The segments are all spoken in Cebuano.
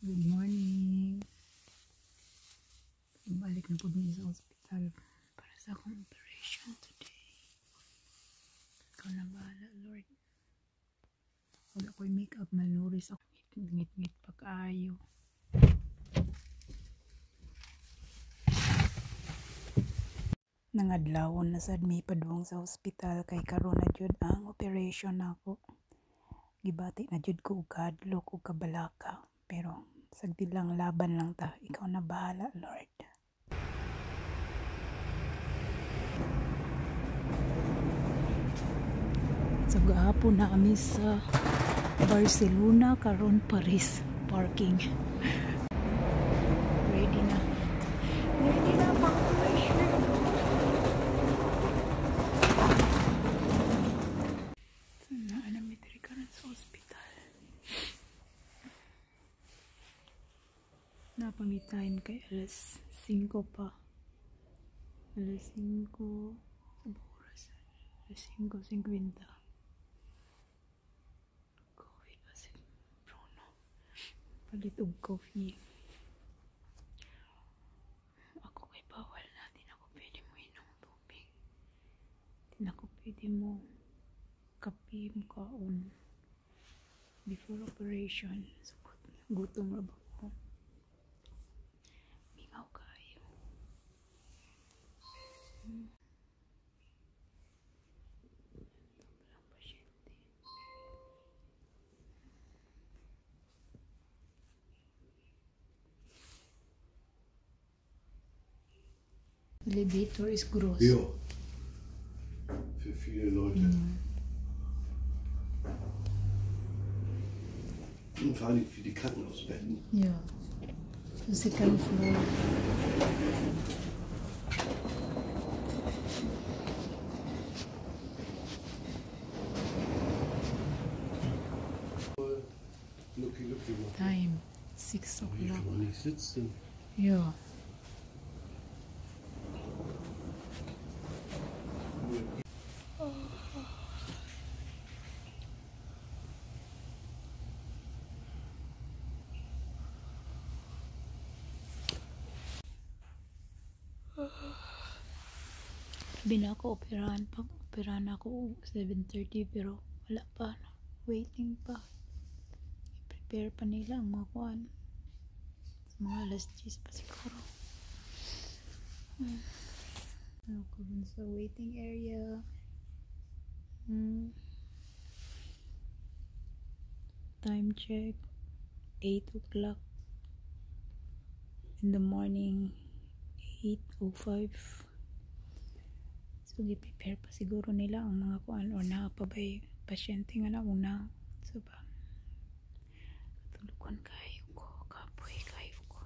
Good morning. Balik na po mi sa ospital para sa akong operation today. Ikaw na bahala, Lord. Wala ko'y makeup, malnuris ako. Ngit-ngit pa kaayo. Nangadlawon na sad mi padung sa ospital kay karon na jud ang operation nako. Gibati na jud ko og kahadlok ug kabalaka, pero sagdi lang, laban lang ta. Ikaw na bahala, Lord. So gahapon na kami sa Barcelona, karon Paris parking. Ready na. Ready na pang operation. So naa na mi diri karon sa ospital. Naa pa mi time kay alas 5 pa. Alas 5 sa oras. Alas 5:50. Coffee pa si Bruno. Palit og coffee. Ako kay bawal na. Di na ko pwede mo inom tubig. Di na ko pwede mo kape mo kaon before operation. So, gutom ra ba ko? Mingaw kayo. Walang pasyente. Elevator ist groß. Ja. Für viele Leute. Und vor allem für die Krankenhausbetten. Ja. The second floor. Lucky, lucky machen. Time 6 Aber hier o'clock. kann man nicht sitzen. Ja. Sabi na ako, operahan pa. Operahan ako 7:30 pero wala pa. Waiting pa. I-prepare pa nila ang mga kuan. Mga alas 10 pa siguro. Ano ko dun sa waiting area. Time check. 8 o'clock in the morning. 8:05. So, gi-prepare pa siguro nila ang mga kuan or naa pa ba'y pasyente nga nauna. So, ba, tulugon kayo ko, kapoy kayo ko.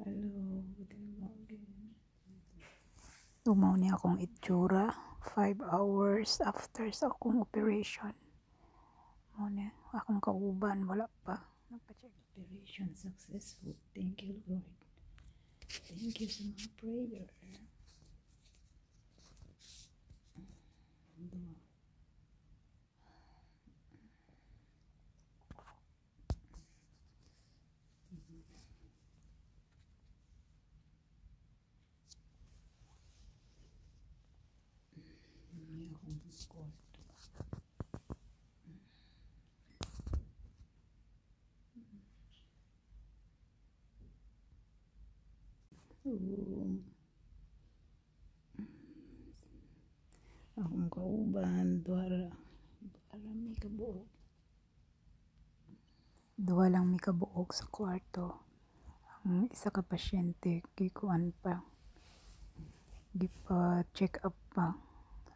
Hello, guten Morgen. Umaw niya akong itsura 5 hours after sa akong operation. Mao ni akong kauban, wala pa. Nagpa-check. Operation successful. Thank you, Lord. Thank you sa mga prayer. Dua. May akong kwarto. Room. Akong kauban, duha mi kabuok. Duha lang mi kabuok sa kwarto. Ang isa ka pasyente gikuan pa, gipa-check up pa.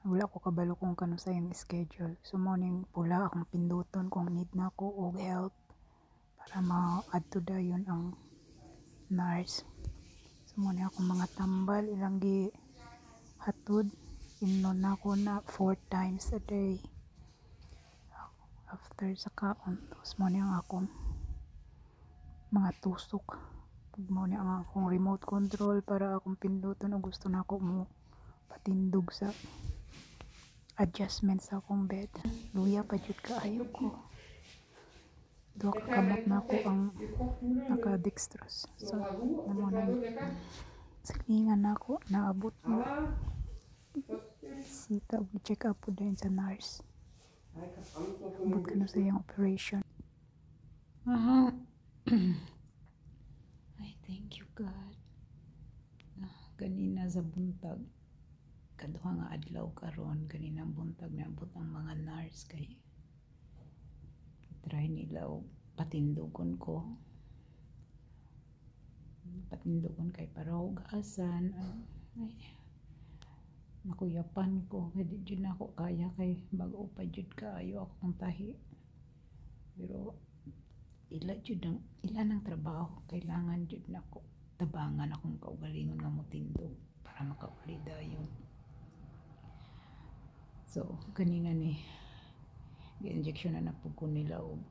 Wala ko kabalo kung kanusay ang schedule. So morning pula akong pinduton kung need na ako og help para ma-add to dayon ang nurse. So mo ni akong mga tambal ilang gi hatod. Inon na ako na 4 times a day after sa kaon. Tapos mo ni ang akong mga tusok. Mo ni ang akong remote control para akong pinduton og gusto na ako mo patindog sa adjustment sa akong bed. Luya pa jud kaayo ko. Duha ka kamot nako ang naka-dextrose. So, namo na silingan nako naabot mo bisita og check up pud dayon sa nurse. Abot kuno sa iyang operation. Aha. Ay, thank you, God. Ah, ganina sa buntag, kaduha nga adlaw karon, ganinang buntag naabot ang mga nurse kay try nila og patindugon ko. Patindugon kay para hugasan. Ay, nakuyapan ko. Kay di jud nako kaya kay bag-o pa jud kaayo akong tahi. Pero ila jud ang ila ng trabaho, kailangan jud nako tabangan akong kaugalingon nga motindog para makauli dayon. So kanina ni gi-injection na pud ko nila og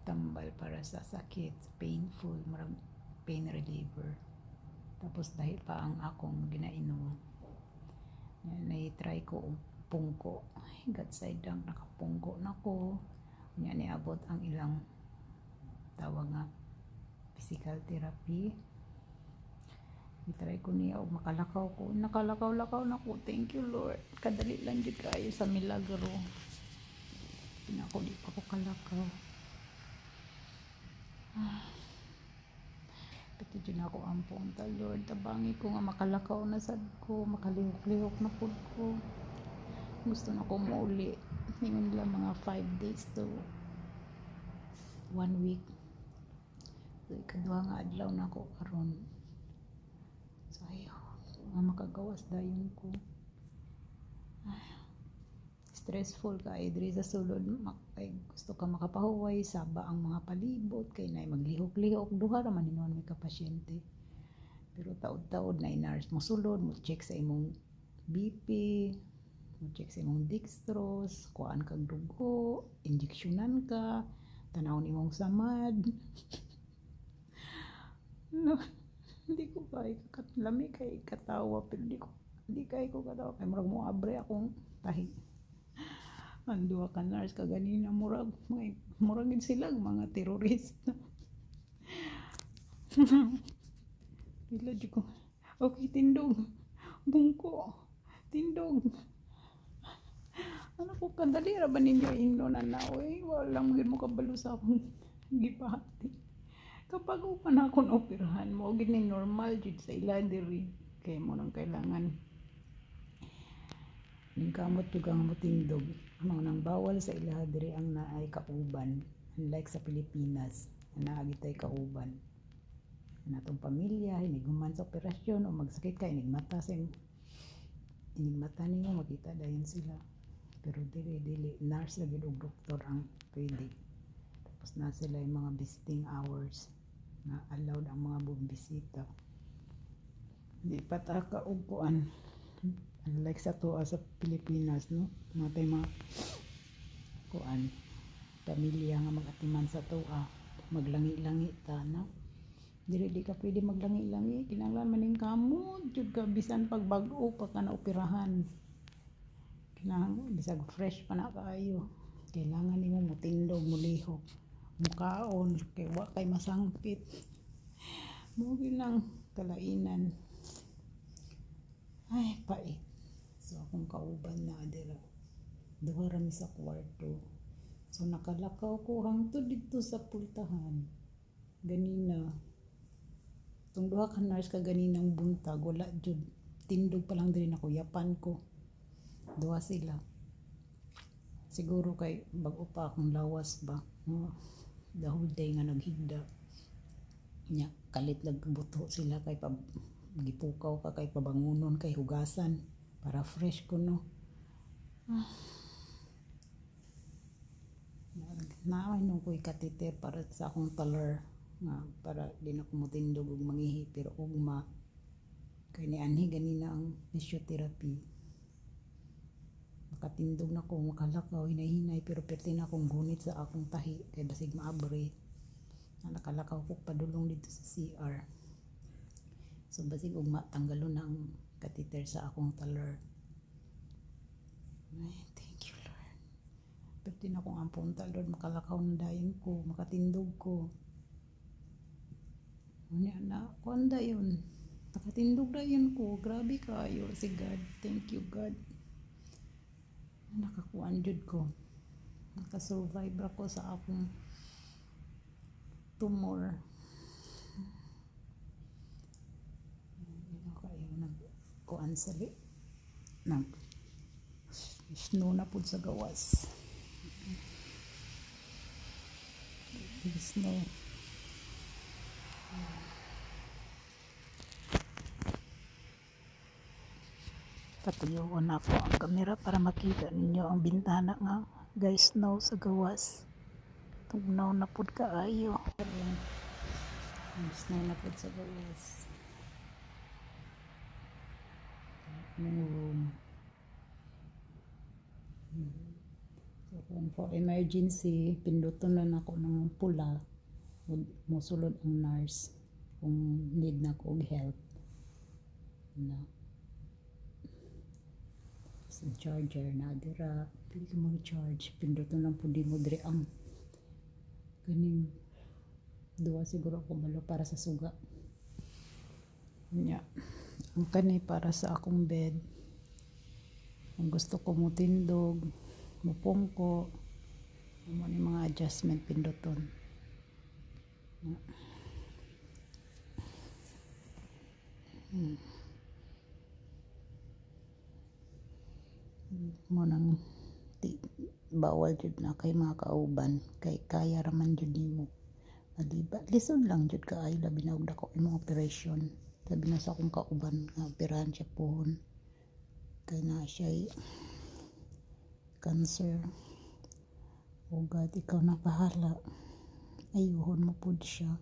tambal para sa sakit, painful, murag pain reliever. Tapos dahil pa ang akong ginainom. Na-try ko og pungko. Ay, God side lang nakapungko na ko. Nya niabot ang ilang tawag nga physical therapy. I-try ko niya og makalakaw ko. Nakalakaw-lakaw na ko. Thank you, Lord. Kadali lang jud kaayo sa milagro. Pinako di pa ko kalakaw. Ah. Pati jud ako ampo unta, Lord. Tabangi ko nga makalakaw na sad ko. Makalihok-lihok na pud ko. Gusto na ko muuli. Ingon nila mga 5 days to 1 week. So, ikaduha nga adlaw na ako karon. So, ayaw nga makagawas dayon ko. Ay, stressful kay diri sa sulod kay gusto ka makapahuway, saba ang mga palibot kay nay maglihok-lihok, duha ra man hinuon mi ka pasyente. Pero taod-taod na nurse mo sulod, mo check sa imong BP, mo check sa imong dextrose, kuhaan kag dugo, injeksyonan ka, tanawon imong samad. No, hindi ko kaya lami kay katawa, pero di kay ko katawa kay murag mo abre akong tahi. Ang duha ka nurse kaganina murag mga murag gid sila mga terorista. Ila jud ko. Okay, tindog. Bungko. Tindog. Ano ko kadali ra ba ninyo ingnon na oy, wala mo gyud mo kabalo sa akong gipahati. Kapag pa na ako naoperahan mo gid ni normal jud sa ila diri kay mo nang kailangan ning kamot jud kang motindog. Mao nang bawal sa ila diri ang naay kauban, unlike sa Pilipinas na naa gitay kauban. Natong pamilya inig human sa operasyon o magsakit ka, inig mata sa inig mata nimo, makita dayon sila. Pero dili dili nurse ra gyud og doktor ang pwede. Tapos na sila yung mga visiting hours na allowed ang mga bumisita. Di pa ta ka og kuan, unlike sa atoa sa Pilipinas, no, mga tay mga kuan pamilya nga mag-atiman sa atoa, maglangi-langi ta, no. Dili di ka pwede maglangi-langi, kinahanglan man ning kamot jud ka bisan pag bag-o pa ka na operahan. Kinahanglan bisag fresh pa na kaayo, kailangan nimo motindog, molihok, mukaon kay wa kay masangpit. Mao gyud nang kalainan. Ay, pait. So akong kauban na dira. Duha ra mi sa kwarto. So nakalakaw ko hangtod didto sa pultahan. Ganina. Tong duha ka nurse ka ganinang buntag wala jud, tindog pa lang diri, nakuyapan ko. Duha sila. Siguro kay bag-o pa akong lawas ba. No? The whole day nga naghigda. Nya kalit lag buto sila kay pa gipukaw ka kay pabangunon kay hugasan para fresh kuno. Ah. Naay nung ko'y catheter para sa akong talar nga para di na ko motindog og mangihi, pero ugma kay nianhi ganina ang physiotherapy. Makatindog na ko, makalakaw hinay-hinay, pero perti na akong gunit sa akong tahi kay basig maabre. Na nakalakaw ko padulong dito sa CR. So basig ugma tanggalon na ang catheter sa akong talar. Ay, thank you, Lord. Pero na akong ampunta, Lord, makalakaw na dayon ko, makatindog ko. Unya na, kuan dayon. Nakatindog dayon ko. Grabe kaayo si God. Thank you, God. Nakakuan jud ko. Nakasurvive ako sa akong tumor. Hindi kayo nagkuan sa nag snow na pud sa gawas. Snow. Patuyoon ako ang kamera para makita ninyo ang bintana nga guys snow sa gawas. Tugnaw na pud kaayo. Snow na pud sa gawas. Mong room. So, kung for emergency, pinduton na nako ng pula, mosulod ang nurse kung need na ko og help. Na. Sa charger na dira, pili ka mag-charge, pinduton lang pud mo diri ang kaning duha siguro ako balo para sa suga. Nya. Ang kani para sa akong bed. Kung gusto ko mo tindog, mupungko, mo ni mga adjustment pinduton. Mo nang bawal jud na kay mga kauban kay kaya ra man jud nimo. Maliba, lisod lang jud kaayo labi na og dako imong operation. Labi na sa akong kauban nga operahan siya pohon. Kay na siya cancer. Oh God, ikaw na bahala. Ayuhon mo pud siya.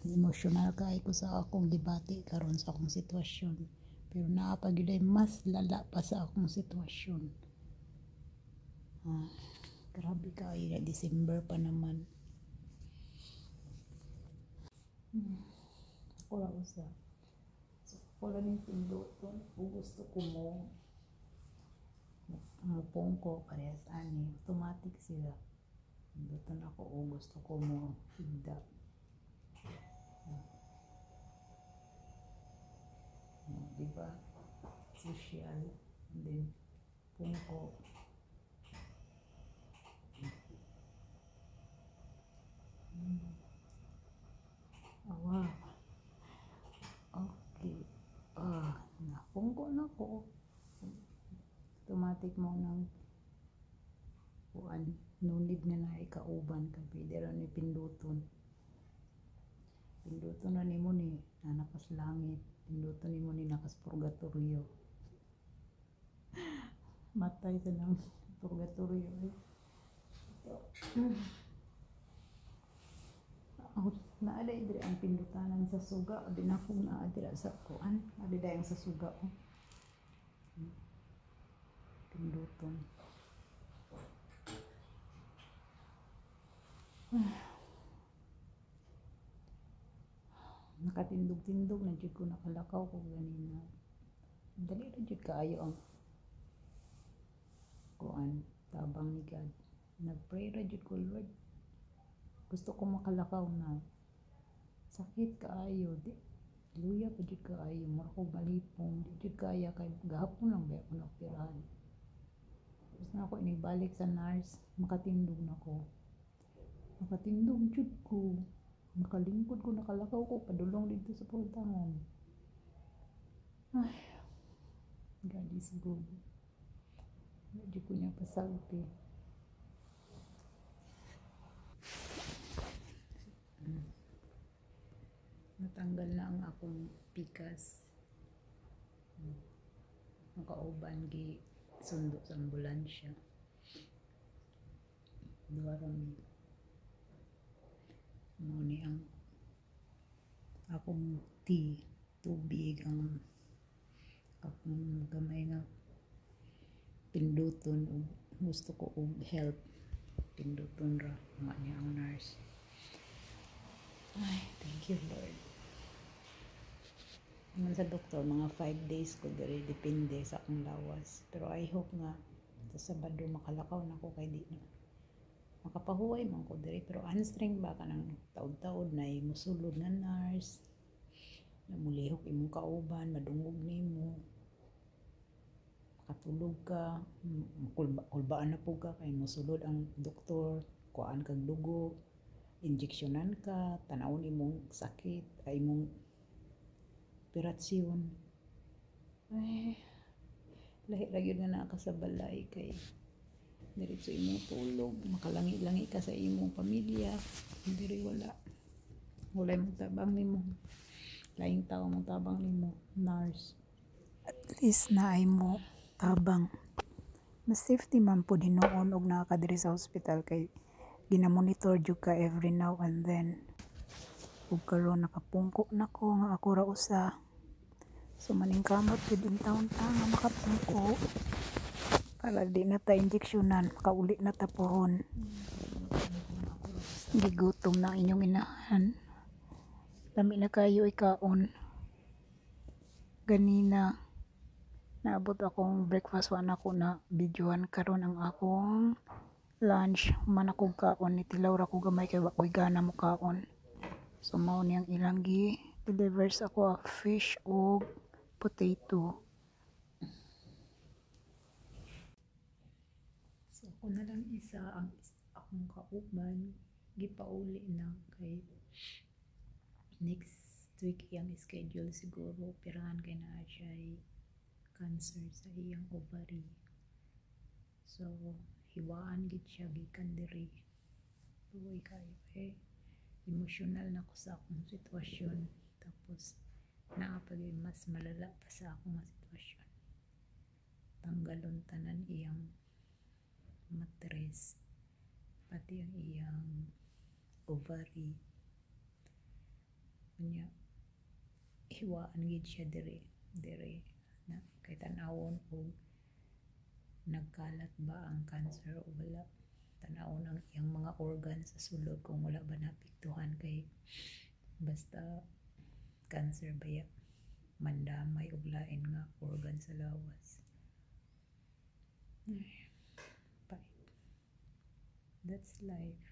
Emotional kaayo ko sa akong gibati karon sa akong sitwasyon. Pero naa pa gyud ay mas lala pa sa akong sitwasyon. Grabe kaayo na December pa naman. Ako ra usa. So, ako ra ning pinduton. Kung gusto ko mo mupungko parehas ani, automatic sila. Pinduton ako o gusto ko mo higda. Diba? Social. And then, pungko. Awa. Okay. Napungko na ko. Automatic mo nang kuan. No need nga na ikauban kay pwede ra ni pinduton. Pinduton na nimo ni na nakas langit. Pinduton nimo ni nakas purgatorio. Matay sa nang purgatorio. Ito. Oh, naaday diri ang pindutanan sa suga. Abi na kung naa dira sa kuan. Abi dayang sa suga. Oh. Pinduton. Nakatindog-tindog na jud ko, nakalakaw ko ganina. Dali ra jud kaayo ang kuan, tabang ni God. Nagpray ra jud ko, Lord. Gusto ko makalakaw na. Sakit kaayo, di luya pa jud kaayo, mura ko malipong, di jud kaya kay gahapon lang ba ako naoperahan. Gusto na ako inibalik sa nurse, makatindog na ko. Makatindog jud ko. Nakalingkod ko, nakalakaw ko, padulong dito sa pultangan. Ay, God is good. Hindi ko niya pasalpi. Natanggal na ang akong pikas. Ang kauban gi sundo sa ambulansya. Duha ra mi. Mao ni ang akong tea, tubig, ang akong gamay nga pinduton og gusto ko og help. Pinduton ra nga niya ang nurse. Ay, thank you, Lord. Ingon sa doktor, mga 5 days ko diri, depende sa akong lawas. Pero I hope nga Sa Sabado makalakaw na ko kay di na makapahuway man ko diri, pero answering ba kanang taod-taod na musulod na nurse na mulihok imong kauban, madungog nimo, makatulog ka, kulbaan na pud ka kay mosulod ang doktor, kuhaan kag dugo, injeksyonan ka, tan-awon imong sakit ay imong operasyon. Ay, lahi ra gyud nga naa ka sa balay kay diretso imong tulog, makalangi-langi ka sa imong pamilya. Diri wala, walay motabang nimo, laing tao mo tabang nimo, nurse. At least naay mo tabang. Mas safety man pud hinuon og naa ka diri sa hospital kay ginamonitor jud ka every now and then. Ug karon nakapungko na ko nga ako ra usa. So maningkamot jud intawon ta nga makapungko para di na ta injeksyonan, makauli na ta pohon. Gigutom na ang inyong inahan. Lami na kayo ikaon. Ganina naabot akong breakfast, wa na ko na videohan. Karon ang akong lunch, man akong kaon ni tilaw ra ko gamay kay wa ko'y gana mo kaon. So mao niyang ilang gi deliver sa ako, a fish og potato. So ako na lang isa, ang akong kauban gipauli na kay next week iyang schedule siguro operahan kay naa siya cancer sa iyang ovary. So hiwaan gid siya gikan diri. Luoy kayo eh. Emotional na ko sa akong sitwasyon, tapos naa pa gyud mas malala pa sa akong nga sitwasyon. Tanggalon tanan iyang matres, pati ang iyang ovary. Unya hiwaan gid siya diri na kay tan-awon og nagkalat ba ang cancer o wala. Tan-awon ang iyang mga organ sa sulod kung wala ba naapektuhan, kay basta cancer baya mandamay og lain nga organ sa lawas. Ay, pait. That's life.